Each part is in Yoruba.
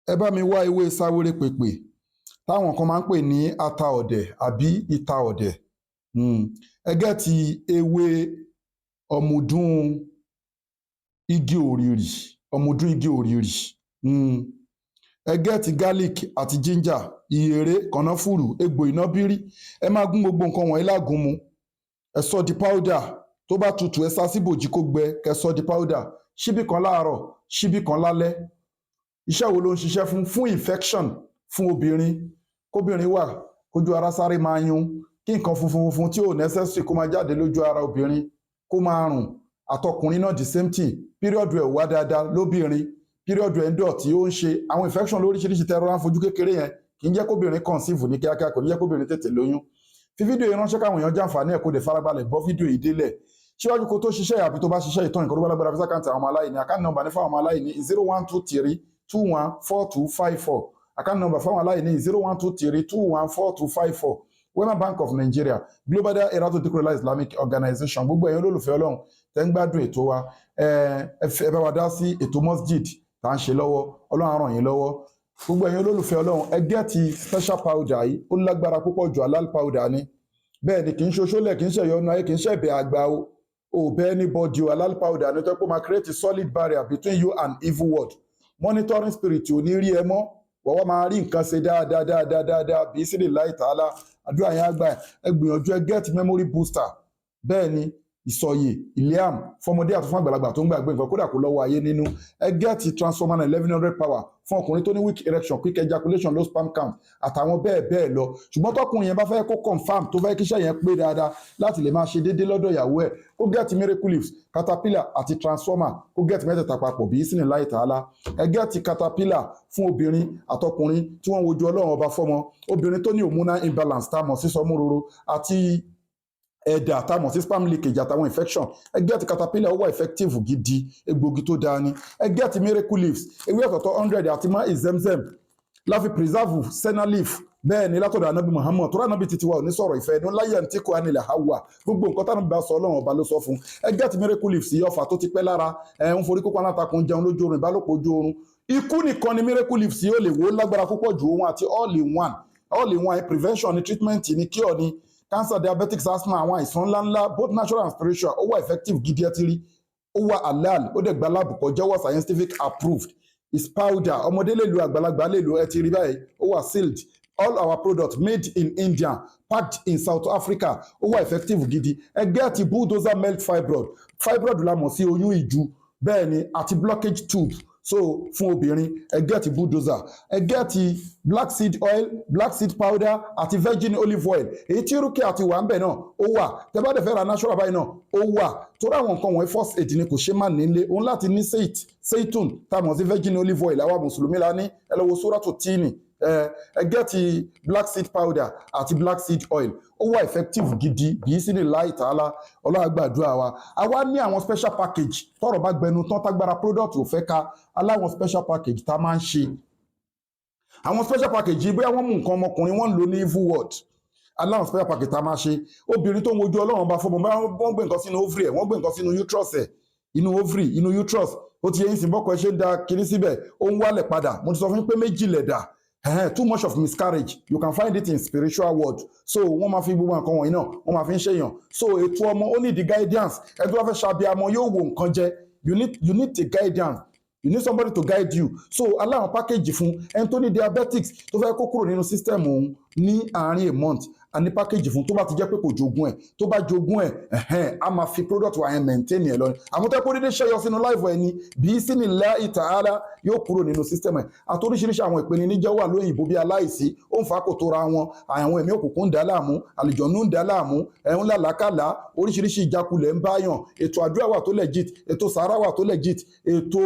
Ẹ bá mi wá ewé sáwéré pèpè táwọn kan máa ń pè ní ata ọ̀dẹ̀ àbí ìta ọ̀dẹ̀. Ẹ get ewé ọ̀mùdún igi òrìrì, ọ̀mùdún igi òrìrì. Ẹ get garlic àti ginger, ìyèré, kànáfùrù, egbò ìnábírí. Ẹ máa gún gbogbo nǹkan wọ̀nyí lágúnmu. Ẹ sọ di powder. Tó bá tutù, ẹ sá síbòjì kó gbẹ, kẹ sọ di powder. Ṣíbí kan láàárọ̀, ṣíbí kan lálẹ́. Iṣẹ́ wo ló ń ṣiṣẹ́ fún? Fún infection, fún obìnrin, kóbìnrin wà kójú ara sáré máa yún, kí nǹkan funfun funfun tí ò necessary kó máa jáde lójú ara obìnrin, kó máa rùn. Àtọkùnrin náà, the same thing. Period ẹ̀ wá dáadáa lóbìnrin, period ẹ̀ ń dọ̀tí, ó ń ṣe àwọn infection lóríṣiríṣi. Tẹ́rọ ń fojú kékeré yẹn kì í jẹ́ kóbìnrin conceive ní kíákíá, kò ní jẹ́ kóbìnrin tètè lóyún. Fi fídíò yìí ránṣẹ́ káwọn èèyàn jàǹfààní ẹ̀, kó dẹ̀ farabalẹ̀ gbọ́ fídíò yìí délẹ̀ síwájú kó tó ṣiṣẹ́. Àbí tó bá ṣiṣẹ́ ìtàn, ìkọ́ tó bá lágbára, fi s'account àwọn ọmọ aláìní. Account number ní fáwọn ọmọ aláìní: 0123214254. Account number fáwọn aláìní: 0123214254, Wema Bank of Nigeria, Global Dahiratu Dhikrlahi Islamic Organization. Gbogbo ẹ̀yin olólùfẹ́ Ọlọ́run tẹ́ ń gbádùn ètò wa, ẹ bá wa dá sí ètò masjid tá à ń ṣe lọ́wọ́. Ọlọ́run á ràn yín lọ́wọ́. Gbogbo ẹ̀yin olólùfẹ́ Ọlọ́run, ẹ get special powder yìí. Ó lágbára púpọ̀ jù. Halal powder ni. Bẹ́ẹ̀ ni, kì í ṣoṣólẹ̀, kì í ṣẹ̀yọ́nú ayé, kì í ṣẹ̀bẹ̀ àgbà o ò bẹ́ẹ̀ ní bọ́dì o. Halal powder ni tó pé máa create solid barrier between you and evil world. Monitoring spirit ò ní rí ẹ mọ́. Wọ́n wá máa rí nǹkan ṣe dáadáa dáadáa dáadáa bí sílẹ̀ láì tààlà. Àdúrà yẹn á gbà. Ẹ gbìyànjú, ẹ get memory booster. Bẹ́ẹ̀ ni, ìsọ̀yè iliam fọmọdé àti fún àgbàlagbà tó ń gbàgbé nǹkan, kódà kó lọ́wọ́ ayé nínú. Ẹ get transformer 1100 power fún ọkùnrin tó ní weak erection, quick ejaculation, low sperm count àtàwọn bẹ́ẹ̀ bẹ́ẹ̀ lọ. Ṣùgbọ́n tọkùnrin yẹn bá fẹ́ kó confirm, tó fẹ́ kíṣẹ́ yẹn pé dáadáa láti lè máa ṣe déédéé lọ́dọ̀ ìyàwó ẹ̀, kó get miracle leaves, caterpillar àti transformer. Kó get mẹ́tẹ̀ẹ̀ta papọ̀ bí sínú láì tààlà. Ẹ get caterpillar fún obìnrin àtọkùnrin tí wọ́n wojú Ọlọ́run Ọba fọ́mọ. Obìnrin tó ní hormonal imbalance tá a mọ̀ sí sọmúroro àti ẹ̀dà tá a mọ̀ sí sperm leakage àtàwọn infection, ẹ get caterpillar. Ó wà effective gidi, egbògi tó dáa ni. Ẹ get miracle leaves, ewé ọ̀tọ̀tọ̀ 100 àti má zemzem láfi preserve senna leaf. Bẹ́ẹ̀ ni, látọ̀dọ̀ Anabi Muhammad tó ránàbí títí wa ò ní sọ̀rọ̀ ìfẹ́ ẹnu láyé àǹtí kò ánilẹ̀ hawa. Gbogbo nǹkan tánàbí bá sọ, Ọlọ́run Ọba ló sọ fún. Ẹ get miracle leaves yìí. Ọfà tó ti pẹ́ lára ẹ ń forí kókó, alátakùn jẹun lójú oorun, ìbálòpọ̀ ojú oorun, ikú nìkan ni miracle leaves yìí ó lè wò. Lágbára púpọ̀ ju òun àti all in one. All in one, prevention ni, treatment ni, cure ni, cancer, diabetics, asthma, àwọn àìsàn ńláńlá, both natural and spiritual. Ó wà effective gidi. Ẹ ti rí, ó wà halal, ó dẹ̀ gba lab kọjá, wà scientific approved, is powder. Ọmọdé lè lo, àgbàlagbà lè lo. Ẹ ti rí báyìí, ó wà sealed. All our products made in India, packed in South Africa. Ó wà effective gidi. Ẹ get bulldozer melt fibroid. Fibroid la mọ̀ sí oyún ìju. Bẹ́ẹ̀ ni, àti blockage tube. So fún obìnrin, ẹ get bulldozer. Ẹ get black seed oil, black seed powder àti virgin olive oil. Èyí tí rúkẹ́ àti wà ń bẹ̀ náà, ó wà. Tẹ́ bá dẹ̀ fẹ́ ra natural báyìí náà, ó wà. Torí àwọn nǹkan wọ̀nyí, first aid ni, kò ṣe má nílé òun láti ní. Seitun tá a mọ̀ sí virgin olive oil, àwa mùsùlùmí la ní. Ẹ lọ wo Suratu Tini. Ẹ get black seed powder àti black seed oil. Ó wà effective gidi bí sí ní láì tààlà. Ọlọ́run gbàdúrà wa. Àwa ní àwọn special package. Tọ́rọ̀ bá gbẹnu tán, tágbára product ò fẹ́ ká aláwọn special package tá a máa ń ṣe. Àwọn special package yìí, bóyá wọ́n mú nǹkan ọmọkùnrin, wọ́n ń lò ní evil world, aláwọn special package tá a máa ṣe. Obìnrin tó ń wojú Ọlọ́run bá fọmọ, bóyá wọ́n gbé nǹkan sínú ovary ẹ̀, wọ́n gbé nǹkan sínú uterus ẹ̀, inú ovary, inú uterus, ó ti yẹ yín sìn. Bọ́kọ ẹ ṣe ń da kinní síbẹ̀, ó ń wálẹ̀ padà. Mo ti sọ fún yín pé méjì lẹ̀dà. Too much of miscarriage, you can find it in spiritual world. So wọ́n máa fi gbogbo nǹkan wọ̀nyí náà, wọ́n máa fi ń ṣèyàn. So ètò ọmọ, ó need the guidance. Ẹni tó bá fẹ́ ṣàbíamọ yóò wo nǹkan jẹ. You need the guidance, you need somebody to guide you. So aláwọn package fún ẹni tó ní diabetics, tó fẹ́ kó kúrò nínú system òun ní àárín a month, a ní package fún. Tó bá ti jẹ́ pé kò jogún ẹ̀, tó bá jogún ẹ̀, ẹ̀hẹ́n, a máa fi product wa yẹn maintain ẹ̀ lọ ni. Àmọ́ tó yẹ kó dédé ṣẹ́yọ sínú life ẹ̀ ni, bí sínú láì tààlà, yóò kúrò nínú system ẹ̀. Àti oríṣiríṣi àwọn ìpèníjà wà lóyìnbó, bí aláìsí, ó ń fa kò tó ra wọn, àwọn ẹ̀mí òkùnkùn ń dá láàmú, àlìjọ̀nú ń dá láàmú, ẹ̀ ń làlákàlà, oríṣiríṣi ìjákulẹ̀ ń báyàn. Ètò àdúrà wà tó legit, ètò sàárà wà tó legit, ètò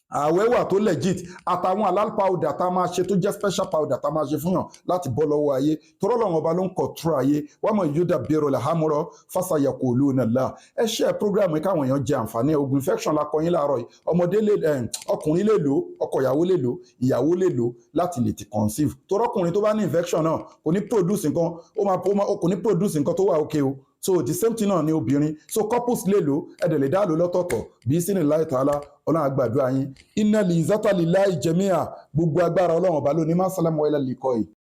ààwẹ̀ wà tó legit, àtàwọn halal powder tá a máa ṣe tó jẹ́ special powder tá a máa ṣe fún yàn láti bọ́ lọ́wọ́ ayé. Tọ́rọ́ lọ́wọ́ Ọba ló ń control ayé. Wọ́n mọ̀ yóò bẹ̀rù làhámúrọ̀ fásayàkó olóòna là. Ẹ ṣe program yìí káwọn èèyàn jẹ àǹfààní. Oògùn infection la kọ yín láàárọ̀ yìí. Ọmọdé lè, ọkùnrin lè lò, ọkọ ìyàwó lè lò, ìyàwó lè lò láti lè ti conceive. Tọ́rọ́kùnrin tó bá ní infection náà kò ní produce nǹkan, ó máa kò ní produce nǹkan tó wà okay o. So the same thing náà ni obìnrin. So couples lè lò, ẹ dẹ̀ lè dá lò lọ́tọ̀ọ̀tọ̀. Bí sínú láì tààlà, Ọlọ́run á gbàdúrà yín. Inna li zata lillahi jami'a. Gbogbo agbára, Ọlọ́run Ọba lónìí. Má sálámù wáyé lè kọ́ yìí.